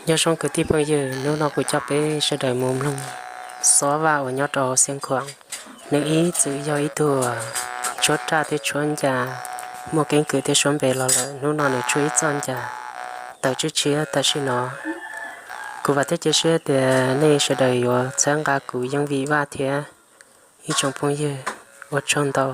Nyob zoo kwv tij phooj ywg, hnub no kuv coj peb sawv daws mus mloog Xob Vaj uas nyob rau Xiav Khuam. Nws ib txwm yog ib tug tshuab raj thiab tshuab ncas muaj keeb kwm thiab suab npe los lawm. Hnub no nws tshuab ib txoj ncas tawm tshiab tshiab tam sim no. Kuv vam thiab cia siab tias nej sawv daws yuav txhawb nqa kuv yeej vim Vaj thiab ib tsoom phooj ywg. Ua tsaug ntau.